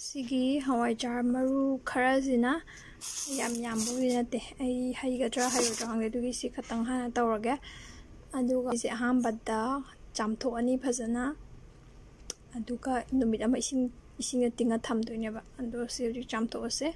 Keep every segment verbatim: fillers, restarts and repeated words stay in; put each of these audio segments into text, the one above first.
ꯁꯤꯒꯤ ꯍꯋꯥꯏꯖꯥꯔ ꯃꯔꯨ ꯈꯔꯁꯤꯅ, ꯌꯥꯝ ꯌꯥꯝꯕꯕꯨꯗꯤ ꯅꯠꯇꯦ, ꯑꯩ ꯍꯩꯒꯗ꯭ꯔꯥ ꯍꯩꯔꯣꯏꯗ꯭ꯔꯥ ꯈꯪꯗꯦ, ꯑꯗꯨꯒꯤ ꯁꯤ ꯈꯛꯇꯪ ꯍꯥꯟꯅ ꯇꯧꯔꯒꯦ꯫ ꯑꯗꯨꯒ ꯁꯤꯁꯦ ꯑꯍꯥꯟꯕꯗ ꯆꯥꯝꯊꯣꯛꯑꯅꯤ ꯐꯖꯅ, ꯑꯗꯨꯒ ꯅꯨꯃꯤꯠ ꯑꯃ ꯏꯁꯤꯡ ꯏꯁꯤꯡꯗ ꯇꯤꯡꯉ ꯊꯝꯗꯣꯏꯅꯦꯕ꯫ ꯑꯗꯣ ꯁꯤ ꯍꯧꯖꯤꯛ ꯆꯥꯝꯊꯣꯛꯑꯁꯦ꯫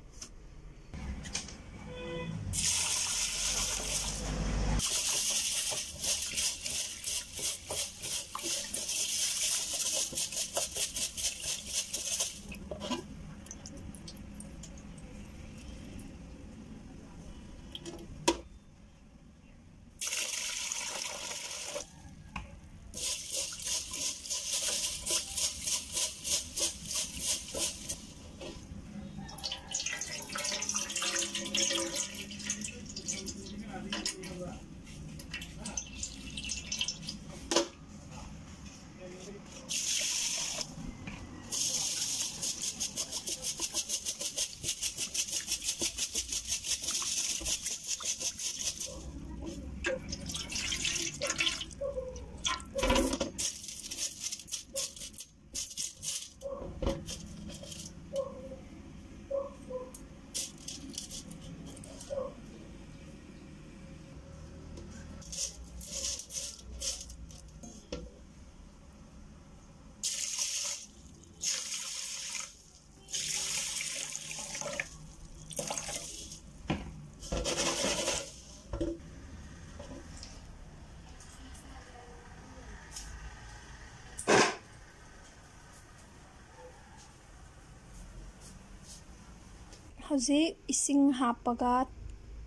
ꯍꯧꯖꯤꯛ ꯏꯁꯤꯡ ꯍꯥꯞꯄꯒ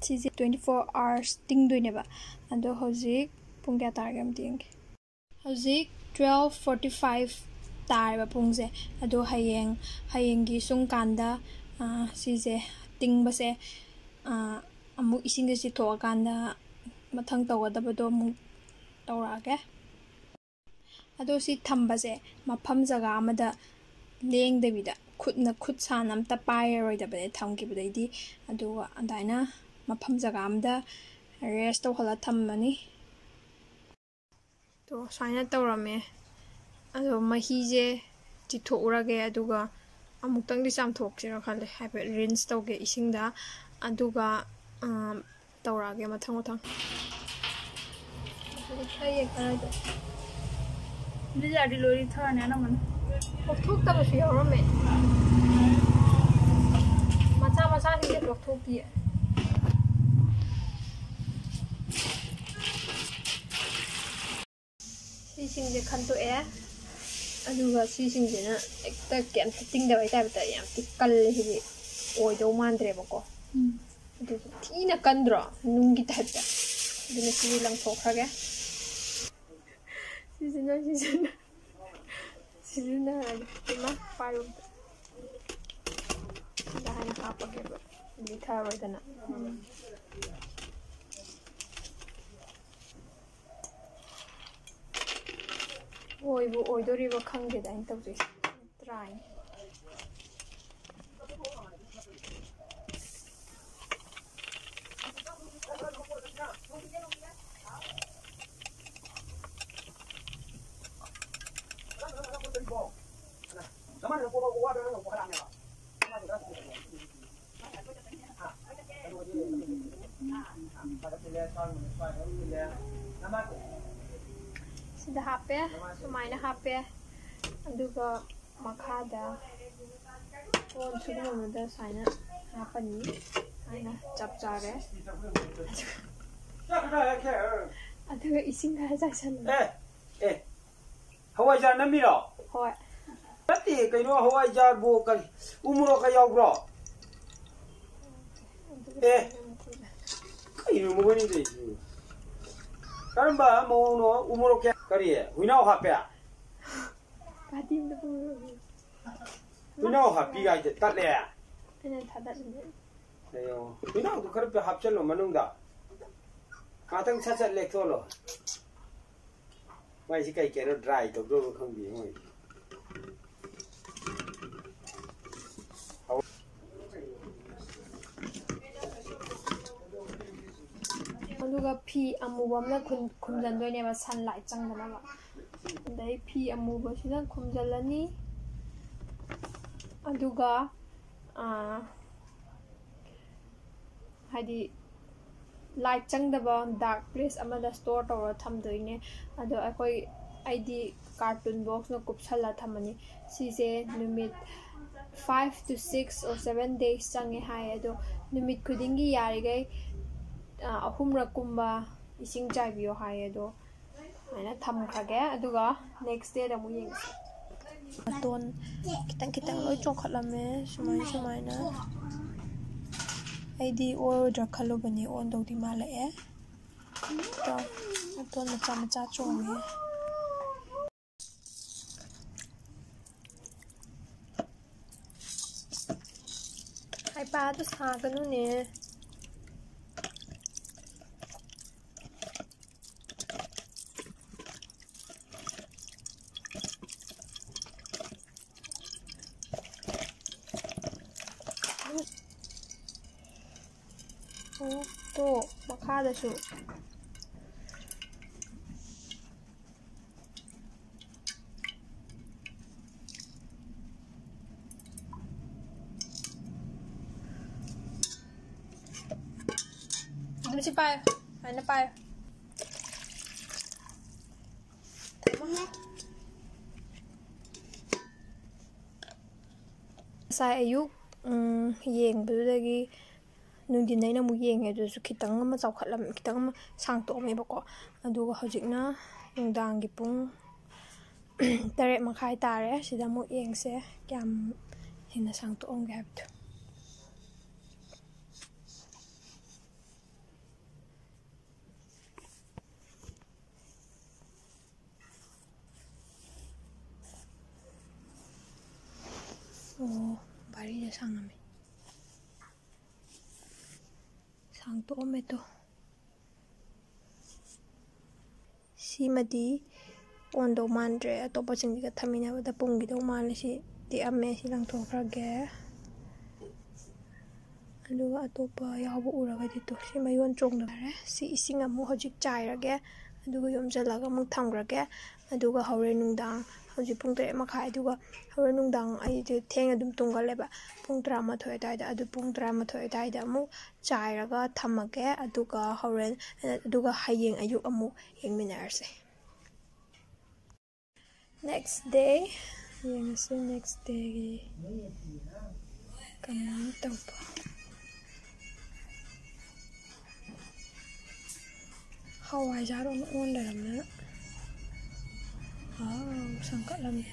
ꯁꯤꯁꯦ twenty four hours ꯇꯤꯡꯗꯣꯏꯅꯦꯕ꯫ ꯑꯗꯣ ꯍꯧꯖꯤꯛ ꯄꯨꯡ ꯀꯌꯥ ꯇꯥꯔꯒꯦ ꯑꯝꯇ ꯌꯦꯡꯒꯦ꯫ ꯍꯧꯖꯤꯛ twelve forty five ꯇꯥꯔꯦꯕ ꯄꯨꯡꯁꯦ꯫ ꯑꯗꯣ ꯍꯌꯦꯡ, ꯍꯌꯦꯡꯒꯤ ꯁꯨꯝ ꯀꯥꯟꯗ, ꯑꯥ, ꯁꯤꯁꯦ ꯇꯤꯡꯕꯁꯦ, ꯑꯥ, ꯑꯃꯨꯛ ꯏꯁꯤꯡꯁꯦ ꯆꯤꯊꯣꯛꯑꯀꯥꯟꯗ ꯃꯊꯪ ꯇꯧꯒꯗꯕꯗꯣ ꯑꯃꯨꯛ ꯇꯧꯔꯛꯑꯒꯦ꯫ ꯑꯗꯣ ꯁꯤ ꯊꯝꯕꯁꯦ ꯃꯐꯝ ꯖꯒꯥ ꯑꯃꯗ ꯂꯦꯡꯗꯕꯤꯗ, ꯈꯨꯠꯅ, ꯈꯨꯠ ꯁꯥꯅ ꯑꯝꯇ ꯄꯥꯏꯔꯔꯣꯏꯗꯕꯅꯦ ꯊꯝꯈꯤꯕꯗꯩꯗꯤ꯫ ꯑꯗꯨꯒ ꯑꯗꯨꯃꯥꯏꯅ ꯃꯐꯝ ꯖꯒꯥ ꯑꯃꯗ rest ꯇꯧꯍꯜꯂ ꯊꯝꯃꯅꯤ꯫ ꯇꯣ, ꯁꯨꯃꯥꯏꯅ ꯇꯧꯔꯝꯃꯦ꯫ ꯑꯗꯣ ꯃꯍꯤꯁꯦ ꯆꯤꯊꯣꯛꯎꯔꯒꯦ, ꯑꯗꯨꯒ ꯑꯃꯨꯛꯇꯪꯗꯤ ꯆꯥꯝꯊꯣꯛꯁꯤꯔ ꯈꯜꯂꯦ, ꯍꯥꯏꯐꯦꯠ ꯔꯤꯟꯁ ꯇꯧꯒꯦ ꯏꯁꯤꯡꯗ꯫ ꯑꯗꯨꯒ ꯑꯥ, ꯇꯧꯔꯛꯑꯒꯦ ꯃꯊꯪ ꯃꯊꯪ꯫ ꯍꯧꯖꯤꯛ ꯈꯔ ꯌꯦꯡ ꯈꯔꯗꯤ꯫ ꯕꯤꯖꯥꯔꯗꯤ ꯂꯣꯏ ꯊꯛꯑꯅꯤ ꯑꯅꯝꯕꯅ꯫ ꯂꯧꯊꯣꯛꯇꯕꯁꯨ ꯌꯥꯎꯔꯝꯃꯦ꯫ ꯃꯆꯥ ꯃꯆꯥꯁꯤꯡꯁꯦ ꯂꯧꯊꯣꯛꯇꯤꯌꯦ꯫ ꯁꯤꯁꯤꯡꯁꯦ ꯈꯟꯇꯣꯛꯑꯦ꯫ ꯑꯗꯨꯒ ꯁꯤꯁꯤꯡꯁꯤꯅ ꯍꯦꯛꯇ ꯀꯩꯝꯇ ꯇꯤꯡꯗꯕꯩ ꯇꯥꯏꯞꯇ ꯌꯥꯝ ꯊꯤ ꯀꯜꯂꯦ꯫ ꯁꯤꯗꯤ ꯑꯣꯏꯗꯧ ꯃꯥꯟꯗ꯭ꯔꯦꯕꯀꯣ꯫ ꯎꯝ꯫ ꯑꯗꯨ ꯊꯤꯅ ꯀꯟꯗ꯭ꯔꯣ? ꯅꯨꯡꯒꯤ ꯇꯥꯏꯞꯇ꯫ ꯑꯗꯨꯅ ꯁꯤꯗꯤ ꯂꯪꯊꯣꯛꯈ꯭ꯔꯒꯦ꯫ ꯁꯤꯁꯤꯅ, ꯁꯤꯁꯤꯅ, ꯁꯤꯁꯤꯅ ꯏꯃꯥ ꯄꯥꯏꯔꯨꯕꯗ꯫ ꯁꯤꯗ ꯍꯥꯟꯅ ꯍꯥꯞꯄꯒꯦꯕ, ꯂꯤꯊꯔꯣꯏꯗꯅ꯫ ꯎꯝ꯫ ꯑꯣꯏꯕꯨ ꯑꯣꯏꯗꯣꯔꯤꯕ ꯈꯪꯗꯦꯗ ꯑꯩꯅ ꯇꯧꯗꯣꯏꯁꯦ꯫ ꯇ꯭ꯔꯥꯏꯅꯤ꯫ ꯁꯤꯗ ꯍꯥꯞꯄꯦ, ꯁꯨꯃꯥꯏꯅ ꯍꯥꯞꯄꯦ꯫ ꯑꯗꯨꯒ ꯃꯈꯥꯗ ꯀꯣꯟ ꯁꯨꯒꯨꯝꯕꯗ ꯁꯨꯃꯥꯏꯅ ꯍꯥꯞꯄꯅꯤ꯫ ꯁꯨꯃꯥꯏꯅ ꯆꯞ ꯆꯥꯔꯦ꯫ ꯑꯗꯨꯒ ꯏꯁꯤꯡ ꯈꯔ ꯆꯥꯏꯁꯜꯂꯣ꯫ ꯑꯦ, ꯑꯦ, ꯍꯋꯥꯏꯖꯥꯔ ꯅꯝꯃꯤꯔꯣ? ꯍꯣꯏ꯫ ꯅꯠꯇꯦ, ꯀꯩꯅꯣ, ꯍꯋꯥꯏꯖꯥꯔꯕꯨ ꯀꯔꯤ, ꯎ ꯃꯣꯔꯣꯛꯀ ꯌꯥꯎꯕ꯭ꯔꯣ? ꯑꯦ꯫ ꯀꯩꯅꯣ ꯃꯈꯣꯏꯅꯤ ꯇꯧꯔꯤꯁꯤꯕꯨ? ꯀꯔꯝꯕ ꯃꯑꯣꯡꯅꯣ? ꯎ ꯃꯣꯔꯣꯛ ꯀꯌꯥ? ꯀꯔꯤ? ꯍꯨꯏꯅꯥꯎ ꯍꯥꯞꯄꯦ? ꯄꯥꯇꯤ ꯑꯝꯇ ꯄꯨꯔꯛꯑꯣ꯫ ꯍꯨꯏꯅꯥꯎ ꯍꯥꯞꯄꯤ ꯀꯥꯏꯗ ꯇꯠꯂꯦ꯫ ꯑꯩꯅ ꯊꯥꯗꯠꯂꯤꯅꯦ꯫ ꯑꯌꯣ꯫ ꯍꯨꯏꯅꯥꯎꯗꯨ ꯈꯔ ꯍꯥꯞꯆꯜꯂꯣ ꯃꯅꯨꯡꯗ꯫ ꯉꯥꯛꯇꯪ ꯁꯠ ꯁꯠ ꯂꯦꯛꯊꯣꯛꯍꯜꯂꯣ꯫ ꯃꯥꯏꯁꯤ ꯀꯩ ꯀꯩꯅꯣ ꯗ꯭ꯔꯥꯏ ꯇꯧꯗꯧꯕ ꯈꯪꯗꯦ ꯃꯣꯏ꯫ ꯑꯗꯨꯒ ꯐꯤ ꯑꯃꯨꯕ ꯑꯃꯅ ꯈꯨꯝ-, ꯈꯨꯝꯖꯟꯗꯣꯏꯅꯦꯕ, ꯁꯟ ꯂꯥꯏꯠ ꯆꯪꯗꯅꯕ꯫ ꯑꯗꯩ ꯐꯤ ꯑꯃꯨꯕꯁꯤꯅ ꯈꯨꯝꯖꯜꯂꯅꯤ꯫ ꯑꯗꯨꯒ, ꯑꯥ, ꯍꯥꯏꯗꯤ, ꯂꯥꯏꯠ ꯆꯪꯗꯕ ꯗꯥꯔꯛ ꯄ꯭ꯂꯦꯁ ꯑꯃꯗ ꯁ꯭ꯇꯣꯔ ꯇꯧꯔ ꯊꯝꯗꯣꯏꯅꯦ꯫ ꯑꯗꯣ ꯑꯩꯈꯣꯏ, ꯑꯩꯗꯤ ꯀꯥꯔꯇꯨꯟ ꯕꯣꯛꯁꯅ ꯀꯨꯞꯁꯜꯂ ꯊꯝꯃꯅꯤ꯫ ꯁꯤꯁꯦ ꯅꯨꯃꯤꯠ five to six or seven days ꯆꯪꯉꯦ ꯍꯥꯏ꯫ ꯑꯗꯣ ꯅꯨꯃꯤꯠ ꯈꯨꯗꯤꯡꯒꯤ ꯌꯥꯔꯤꯈꯩ, ꯑ, ꯑꯍꯨꯝꯔꯛꯀꯨꯝꯕ ꯏꯁꯤꯡ ꯆꯥꯏꯕꯤꯌꯣ ꯍꯥꯏ꯫ ꯑꯗꯣ ꯁꯨꯃꯥꯏꯅ ꯊꯝꯈ꯭ꯔꯒꯦ, ꯑꯗꯨꯒ next dayꯗ ꯑꯃꯨꯛ ꯌꯦꯡꯁꯦ꯫ ꯃꯇꯣꯟ ꯈꯤꯇꯪ ꯈꯤꯇꯪ ꯂꯣꯏ ꯆꯣꯡꯈꯠꯂꯝꯃꯦ, ꯁꯨꯃꯥꯏ ꯁꯨꯃꯥꯏꯅ꯫ ꯑꯩꯗꯤ ꯑꯣꯔꯣꯏꯗ꯭ꯔꯥ ꯈꯜꯂꯨꯕꯅꯤ, ꯑꯣꯟꯗꯧꯗꯤ ꯃꯥꯜꯂꯛꯑꯦ꯫ ꯇꯣ, ꯃꯇꯣꯟ ꯃꯆꯥ ꯃꯆꯥ ꯆꯣꯡꯉꯦ꯫ ꯍꯩꯄꯥꯗꯣ ꯁꯥꯒꯅꯨꯅꯦ꯫ ꯑꯣ, ꯇꯣ, ꯃꯈꯥꯗꯁꯨ꯫ ꯑꯗꯨꯝ ꯁꯤ ꯄꯥꯏꯌꯨ, ꯁꯨꯃꯥꯏꯅ ꯄꯥꯏꯌꯨ꯫ ꯉꯁꯥꯏ ꯑꯌꯨꯛ, ꯎꯝ, ꯌꯦꯡꯕꯗꯨꯗꯒꯤ ꯅꯨꯡꯊꯤꯟ ꯑꯩꯅ ꯑꯃꯨꯛ ꯌꯦꯡꯉꯦ, ꯑꯗꯨꯁꯨ ꯈꯤꯇꯪ ꯑꯃ ꯆꯥꯎꯈꯠꯂꯝ-, ꯈꯤꯇꯪ ꯑꯃ ꯁꯥꯡꯇꯣꯛꯑꯝꯃꯦꯕꯀꯣ꯫ ꯑꯗꯨꯒ ꯍꯧꯖꯤꯛꯅ ꯅꯨꯡꯗꯥꯡꯒꯤ ꯄꯨꯡ ꯇꯔꯦꯠ ꯃꯈꯥꯏ ꯇꯥꯔꯦ꯫ ꯁꯤꯗ ꯑꯃꯨꯛ ꯌꯦꯡꯁꯦ ꯀꯌꯥꯝ ꯍꯦꯟꯅ ꯁꯥꯡꯇꯣꯛꯑꯝꯒꯦ ꯍꯥꯏꯕꯗꯣ꯫ ꯑꯣ, ꯚꯥꯔꯤꯗ ꯁꯥꯡꯉꯝꯃꯦ꯫ ꯁꯥꯡꯇꯣꯛꯑꯝꯃꯦ ꯇꯣ꯫ ꯁꯤꯃꯗꯤ ꯑꯣꯟꯗꯧ ꯃꯥꯟꯗ꯭ꯔꯦ, ꯑꯇꯣꯞꯄꯁꯤꯡꯁꯤꯒ ꯊꯝꯃꯤꯟꯅꯕꯗ ꯄꯨꯝꯈꯤꯗꯧ ꯃꯥꯜꯂꯦ꯫ ꯁꯤ ꯇꯦꯛꯑꯝꯃꯦ, ꯁꯤ ꯂꯪꯊꯣꯛꯈ꯭ꯔꯒꯦ꯫ ꯑꯗꯨꯒ ꯑꯇꯣꯞꯄ ꯌꯥꯎꯕ ꯎꯔꯒꯗꯤ ꯇꯨ, ꯁꯤ ꯃꯌꯣꯟ ꯆꯣꯡꯗꯕ ꯌꯥꯔꯦ꯫ ꯁꯤ ꯏꯁꯤꯡ ꯑꯃꯨꯛ ꯍꯧꯖꯤꯛ ꯆꯥꯏꯔꯒꯦ, ꯑꯗꯨꯒ ꯌꯣꯝꯁꯤꯜꯂꯒ ꯑꯃꯨꯛ ꯊꯝꯈ꯭ꯔꯒꯦ꯫ ꯑꯗꯨꯒ ꯍꯣꯔꯦꯟ ꯅꯨꯡꯗꯥꯡ, ꯍꯧꯖꯤꯛ ꯄꯨꯡ ꯇꯔꯦꯠ ꯃꯈꯥꯏ, ꯑꯗꯨꯒ ꯍꯣꯔꯦꯟ ꯅꯨꯡꯗꯥꯡ ꯑꯩꯁꯦ ꯊꯦꯡꯅ ꯑꯗꯨꯝ ꯇꯨꯝꯒꯜꯂꯦꯕ, ꯄꯨꯡ ꯇꯔꯥꯃꯥꯊꯣꯏ ꯑꯗꯨꯋꯥꯏꯗ꯫ ꯑꯗꯨ ꯄꯨꯡ ꯇꯔꯥꯃꯥꯊꯣꯏ ꯑꯗꯨꯋꯥꯏꯗ ꯑꯃꯨꯛ ꯆꯥꯏꯔꯒ ꯊꯝꯃꯒꯦ, ꯑꯗꯨꯒ ꯍꯣꯔꯦꯟ, ꯑꯗꯨꯒ ꯍꯌꯦꯡ ꯑꯌꯨꯛ ꯑꯃꯨꯛ ꯌꯦꯡꯃꯤꯟꯅꯔꯁꯦ꯫ Next day, ꯌꯦꯡꯉꯁꯤ next dayꯒꯤ ꯀꯃꯥꯏꯅ ꯇꯧꯕ꯫ ꯍꯋꯥꯏꯖꯥꯔ ꯑꯣꯏꯅ ꯑꯣꯟ ꯂꯩꯔꯝꯃꯦ꯫ ꯑꯥꯎ, ꯁꯪꯀꯠꯂꯝꯃꯦ꯫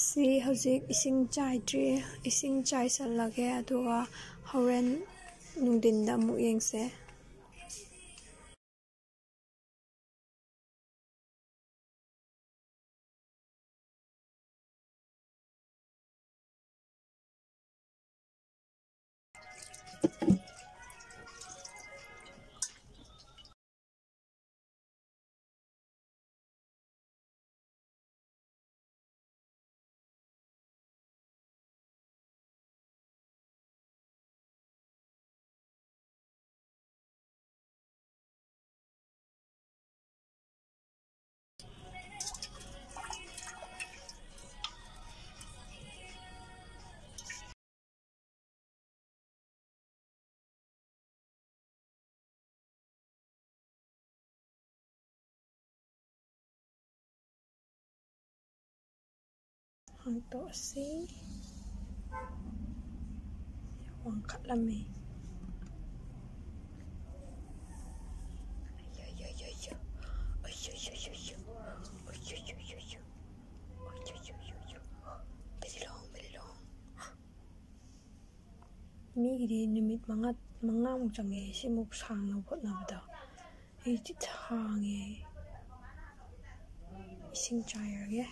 ꯁꯤ ꯍꯧꯖꯤꯛ ꯏꯁꯤꯡ ꯆꯥꯏꯗ꯭ꯔꯤ, ꯏꯁꯤꯡ ꯆꯥꯏꯁꯜꯂꯒꯦ, ꯑꯗꯨꯒ ꯍꯣꯔꯦꯟ ꯅꯨꯡꯊꯤꯟꯗ ꯑꯃꯨꯛ ꯌꯦꯡꯁꯦ꯫ ꯍꯥꯡꯇꯣꯛꯑꯁꯤ꯫ ꯋꯥꯡꯈꯠꯂꯝꯃꯤ꯫ ꯃꯤꯒꯤꯗꯤ ꯅꯨꯃꯤꯠ ꯃꯉꯥ, ꯃꯉꯥꯃꯨꯛ ꯆꯪꯉꯦ ꯁꯤꯃꯨꯛ ꯁꯥꯡꯅ ꯍꯣꯠꯅꯕꯗ꯫ ꯑꯩꯗꯤ ꯁꯥꯡꯉꯦ꯫ ꯏꯁꯤꯡ ꯆꯥꯏꯔꯒꯦ꯫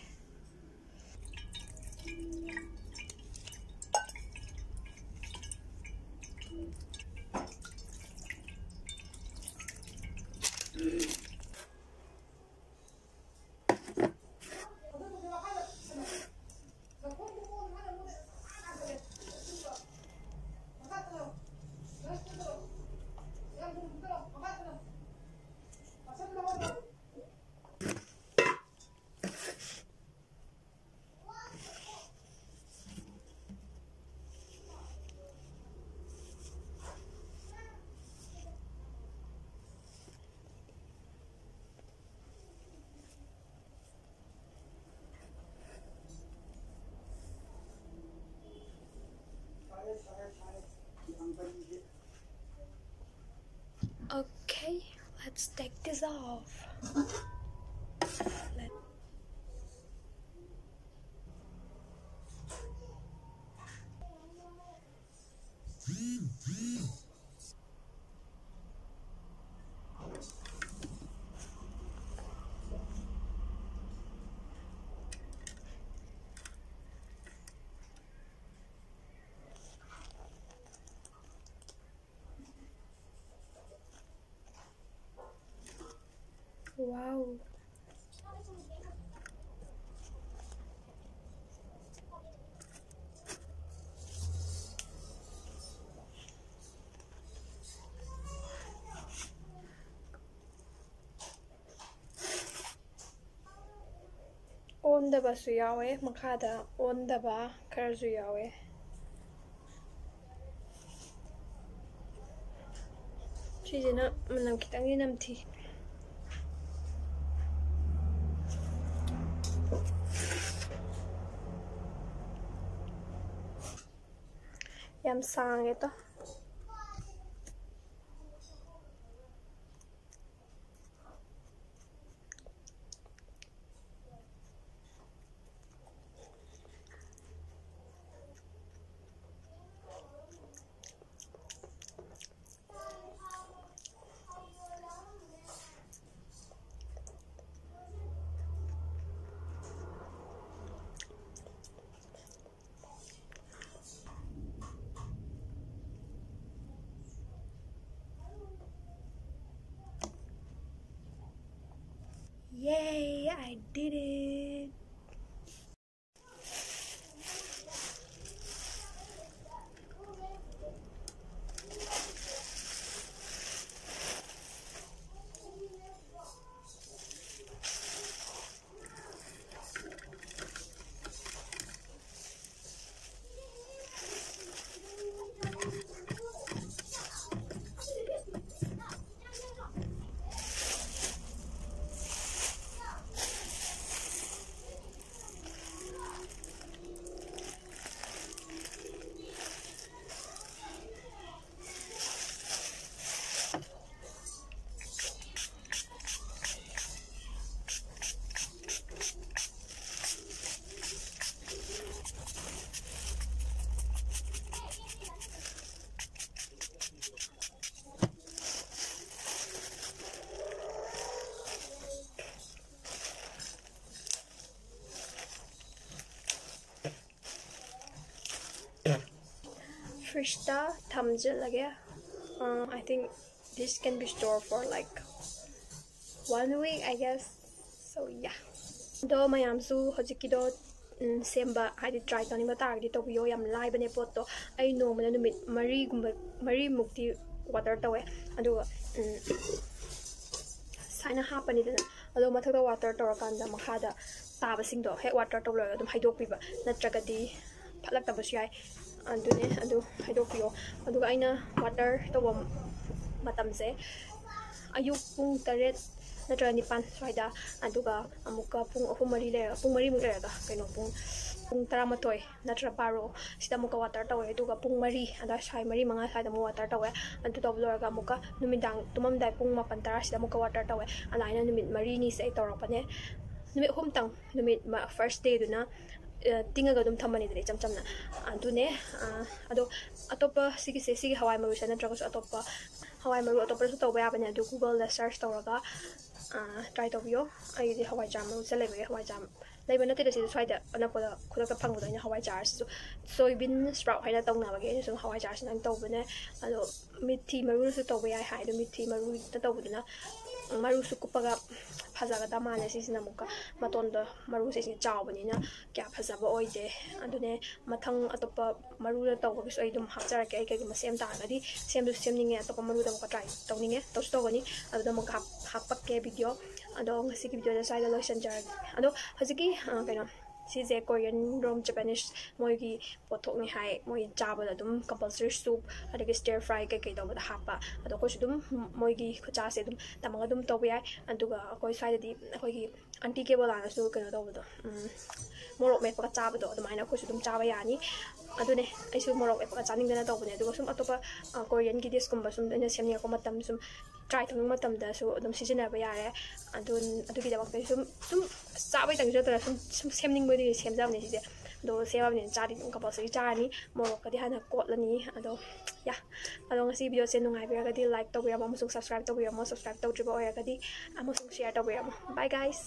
Okay, let's take this off. Let- Wow. ꯑꯣꯟꯗꯕꯁꯨ ꯌꯥꯎꯋꯦ, ꯃꯈꯥꯗ ꯑꯣꯟꯗꯕ ꯈꯔꯁꯨ ꯌꯥꯎꯋꯦ꯫ ꯁꯤꯁꯤꯅ ꯃꯅꯝ ꯈꯤꯇꯪꯗꯤ ꯅꯝꯊꯤ꯫ ꯌꯥꯝ ꯁꯥꯡꯉꯦ ꯇꯣ꯫ Yay, I did it! Fridgeꯇ ꯊꯝꯖꯤꯜꯂꯒꯦ. Uh, I think this can be stored for like one week, I guess. So yeah. ꯑꯗꯣ ꯃꯌꯥꯝꯁꯨ ꯍꯧꯖꯤꯛꯀꯤꯗꯣ, ꯎꯝ, ꯁꯦꯝꯕ, ꯍꯥꯏꯗꯤ try ꯇꯧꯅꯤꯡꯕ ꯇꯥꯔꯒꯗꯤ ꯇꯧꯕꯤꯌꯣ, ꯌꯥꯝ ꯂꯥꯏꯕꯅꯦ ꯄꯣꯠꯇꯣ꯫ ꯑꯩ ꯅꯣꯡꯃꯗ ꯅꯨꯃꯤꯠ ꯃꯔꯤꯒꯨꯝꯕ, ꯃꯔꯤꯃꯨꯛꯇꯤ water ꯇꯧꯋꯦ꯫ ꯑꯗꯨꯒ, ꯎꯝ, ꯁꯨꯃꯥꯏꯅ ꯍꯥꯞꯄꯅꯤꯗꯅ, ꯑꯗꯣ ꯃꯊꯛꯇ water ꯇꯧꯔꯀꯥꯟꯗ ꯃꯈꯥꯗ ꯇꯥꯕꯁꯤꯡꯗꯣ ꯍꯦꯛ water ꯇꯧ ꯂꯣꯏꯔꯒ ꯑꯗꯨꯝ ꯍꯩꯗꯣꯛꯄꯤꯕ, ꯅꯠꯇ꯭ꯔꯒꯗꯤ ꯐꯠꯂꯛꯇꯕꯁꯨ ꯌꯥꯏ꯫ ꯑꯗꯨꯅꯦ, ꯑꯗꯨ ꯍꯩꯗꯣꯛꯄꯤꯌꯣ꯫ ꯑꯗꯨꯒ ꯑꯩꯅ water ꯇꯧꯕ ꯃꯇꯝꯁꯦ ꯑꯌꯨꯛ ꯄꯨꯡ ꯇꯔꯦꯠ ꯅꯠꯇ꯭ꯔꯒ ꯅꯤꯄꯥꯟ ꯁ꯭ꯋꯥꯏꯗ, ꯑꯗꯨꯒ ꯑꯃꯨꯛꯀ ꯄꯨꯡ ꯑꯍꯨꯝ ꯃꯔꯤ ꯂꯩꯔꯒ, ꯄꯨꯡ ꯃꯔꯤꯃꯨꯛ ꯂꯩꯔꯒ, ꯀꯩꯅꯣ, ꯄꯨꯡ, ꯄꯨꯡ ꯇꯔꯥꯃꯥꯊꯣꯏ ꯅꯠꯇ꯭ꯔ ꯕꯥꯔꯣ ꯁꯤꯗ ꯑꯃꯨꯛꯀ water ꯇꯧꯋꯦ꯫ ꯑꯗꯨꯒ ꯄꯨꯡ ꯃꯔꯤ ꯑꯗꯨꯋꯥꯏ ꯁ꯭ꯋꯥꯏ, ꯃꯔꯤ ꯃꯉꯥ ꯁ꯭ꯋꯥꯏꯗ ꯑꯃꯨꯛ water ꯇꯧꯋꯦ꯫ ꯑꯗꯨ ꯇꯧꯕ ꯂꯣꯏꯔꯒ ꯑꯃꯨꯛꯀ ꯅꯨꯃꯤꯗꯥꯡ ꯇꯨꯝꯃꯝꯗꯥꯏ ꯄꯨꯡ ꯃꯥꯄꯟ ꯇꯔꯥ ꯁꯤꯗ ꯑꯃꯨꯛꯀ water ꯇꯧꯋꯦ꯫ ꯑꯗꯨꯃꯥꯏꯅ ꯅꯨꯃꯤꯠ ꯃꯔꯤꯅꯤꯁꯦ ꯑꯩ ꯇꯧꯔꯛꯄꯅꯦ꯫ ꯅꯨꯃꯤꯠ ꯑꯍꯨꯝꯇꯪ, ꯅꯨꯃꯤꯠ ꯃ-, first dayꯗꯨꯅ, ꯑ, ꯇꯤꯡꯉꯒ ꯑꯗꯨꯝ ꯊꯝꯕꯅꯤꯗꯅ, ꯏꯆꯝ ꯆꯝꯅ꯫ ꯑꯗꯨꯅꯦ, ꯑ, ꯑꯗꯣ ꯑꯇꯣꯞꯄ ꯁꯤꯒꯤꯁꯦ, ꯁꯤꯒꯤ ꯍꯋꯥꯏ ꯃꯔꯨꯁꯦ ꯅꯠꯇ꯭ꯔꯒꯁꯨ ꯑꯇꯣꯞꯄ ꯍꯋꯥꯏ ꯃꯔꯨ ꯑꯇꯣꯞꯄꯗꯁꯨ ꯇꯧꯕ ꯌꯥꯕꯅꯦ꯫ ꯑꯗꯨ Googleꯗ search ꯇꯧꯔꯒ, ꯑ, try ꯇꯧꯕꯤꯌꯣ꯫ ꯑꯩꯒꯤꯗꯤ ꯍꯋꯥꯏꯖꯥꯔ ꯃꯔꯨ ꯆꯠ ꯂꯩꯕꯒꯤ ꯍꯋꯥꯏꯖꯥꯔ ꯂꯩꯕ ꯅꯠꯇꯦꯗ, ꯁꯤꯗ ꯁ꯭ꯋꯥꯏꯗ ꯑꯅꯛꯄꯗ ꯈꯨꯗꯛꯇ ꯐꯪꯕꯗꯣ ꯑꯩꯅ ꯍꯋꯥꯏꯖꯥꯔꯁꯤꯁꯨ, soybean sprout ꯍꯥꯏꯅ ꯇꯧꯅꯕꯒꯤ ꯑꯩꯅ ꯁꯨꯝ ꯍꯋꯥꯏꯖꯥꯔꯁꯤꯅ ꯑꯗꯨꯝ ꯇꯧꯕꯅꯦ꯫ ꯑꯗꯣ ꯃꯤꯊꯤ ꯃꯔꯨꯅꯁꯨ ꯇꯧꯕ ꯌꯥꯏ ꯍꯥꯏ, ꯑꯗꯣ ꯃꯤꯊꯤ ꯃꯔꯨꯗ ꯇꯧꯕꯗꯨꯅ ꯃꯔꯨꯁꯨ ꯀꯨꯞꯄꯒ ꯐꯖꯒꯗꯕ ꯃꯥꯜꯂꯦ꯫ ꯁꯤꯁꯤꯅ ꯑꯃꯨꯛꯀ ꯃꯇꯣꯟꯗꯣ, ꯃꯔꯨꯁꯤꯁꯨ ꯆꯥꯎꯕꯅꯤꯅ ꯀꯌꯥ ꯐꯖꯕ ꯑꯣꯏꯗꯦ꯫ ꯑꯗꯨꯅꯦ, ꯃꯊꯪ ꯑꯇꯣꯞꯄ ꯃꯔꯨꯗ ꯇꯧꯕꯒꯤꯁꯨ ꯑꯩ ꯑꯗꯨꯝ ꯍꯥꯞꯆꯔꯛꯀꯦ꯫ ꯑꯩ ꯀꯩꯒꯨꯝꯕ ꯁꯦꯝ ꯇꯥꯔꯒꯗꯤ, ꯁꯦꯝꯁꯨ ꯁꯦꯝꯅꯤꯡꯉꯦ, ꯑꯇꯣꯞꯄ ꯃꯔꯨꯗ ꯑꯃꯨꯛꯀ try ꯇꯧꯅꯤꯡꯉꯦ, ꯇꯧꯁꯨ ꯇꯧꯒꯅꯤ꯫ ꯑꯗꯨꯗ ꯑꯃꯨꯛꯀ ꯍꯥꯞ-, ꯍꯥꯞꯄꯛꯀꯦ video꯫ ꯑꯗꯣ ꯉꯁꯤꯒꯤ videoꯗ ꯁ꯭ꯋꯥꯏꯗ ꯂꯣꯏꯁꯤꯟꯖꯔꯒꯦ꯫ ꯑꯗꯣ ꯍꯧꯖꯤꯛꯀꯤ, ꯑ, ꯀꯩꯅꯣ, ꯁꯤꯁꯦ Korean rom Japanese ꯃꯣꯏꯒꯤ ꯄꯣꯠꯊꯣꯛꯅꯤ ꯍꯥꯏ꯫ ꯃꯣꯏ ꯆꯥꯕꯗ ꯑꯗꯨꯝ compulsory soup, ꯑꯗꯒꯤ stir fry ꯀꯩꯀꯩ ꯇꯧꯕꯗ ꯍꯥꯞꯄ꯫ ꯑꯗꯣ ꯑꯩꯈꯣꯏꯁꯨ ꯑꯗꯨꯝ ꯃꯣꯏꯒꯤ ꯈꯨꯠꯆꯥꯁꯦ ꯑꯗꯨꯝ ꯇꯝꯃꯒ ꯑꯗꯨꯝ ꯇꯧꯕ ꯌꯥꯏ꯫ ꯑꯗꯨꯒ ꯑꯩꯈꯣꯏ ꯁ꯭ꯋꯥꯏꯗꯗꯤ ꯑꯩꯈꯣꯏꯒꯤ aunty ꯀꯦꯕꯣꯂꯥꯅꯁꯨ ꯀꯩꯅꯣ ꯇꯧꯕꯗꯣ, ꯎꯝ, ꯃꯣꯔꯣꯛ ꯃꯦꯠꯄꯒ ꯆꯥꯕꯗꯣ, ꯑꯗꯨꯃꯥꯏꯅ ꯑꯩꯈꯣꯏꯁꯨ ꯑꯗꯨꯝ ꯆꯥꯕ ꯌꯥꯅꯤ꯫ ꯑꯗꯨꯅꯦ, ꯑꯩꯁꯨ ꯃꯣꯔꯣꯛ ꯃꯦꯠꯄꯒ ꯆꯥꯅꯤꯡꯗꯅ ꯇꯧꯕꯅꯦ꯫ ꯑꯗꯨꯒ ꯁꯨꯝ ꯑꯇꯣꯞꯄ, ꯑ, Koreanꯒꯤ dishꯀꯨꯝꯕ ꯁꯨꯝ ꯑꯩꯅ ꯁꯦꯝꯅꯤꯡꯉꯛꯄ ꯃꯇꯝ ꯁꯨꯝ try ꯇꯧꯅꯤꯡꯕ ꯃꯇꯝꯗꯁꯨ ꯑꯗꯨꯝ ꯁꯤꯖꯤꯟꯅꯕ ꯌꯥꯔꯦ꯫ ꯑꯗꯨ, ꯑꯗꯨꯒꯤꯗꯃꯛꯇ ꯁꯨꯝ, ꯁꯨꯝ ꯆꯥꯕꯩꯇꯪꯁꯨ ꯅꯠꯇꯅ ꯁꯨꯝ, ꯁꯨꯝ ꯁꯦꯝꯅꯤꯡꯕꯗꯨꯒꯤ ꯁꯦꯝꯖꯕꯅꯦ ꯁꯤꯁꯦ꯫ ꯑꯗꯣ ꯁꯦꯝꯃꯕꯅꯤꯅ ꯆꯥꯗꯤ ꯑꯗꯨꯝ compulsory ꯆꯥꯔꯅꯤ꯫ ꯃꯣꯔꯣꯛꯀꯗꯤ ꯍꯥꯟꯅ ꯀꯣꯠꯂꯅꯤ꯫ ꯑꯗꯣ, yeah꯫ ꯑꯗꯣ ꯉꯁꯤ videoꯁꯦ ꯅꯨꯡꯉꯥꯏꯕꯤꯔꯒꯗꯤ like ꯇꯧꯕꯤꯔꯝꯃꯣ, ꯑꯃꯁꯨꯡ subscribe ꯇꯧꯕꯤꯔꯝꯃꯣ꯫ Subscribe ꯇꯧꯗ꯭ꯔꯤꯕ ꯑꯣꯏꯔꯒꯗꯤ ꯑꯃꯁꯨꯡ share ꯇꯧꯕꯤꯔꯝꯃꯣ꯫ Bye guys꯫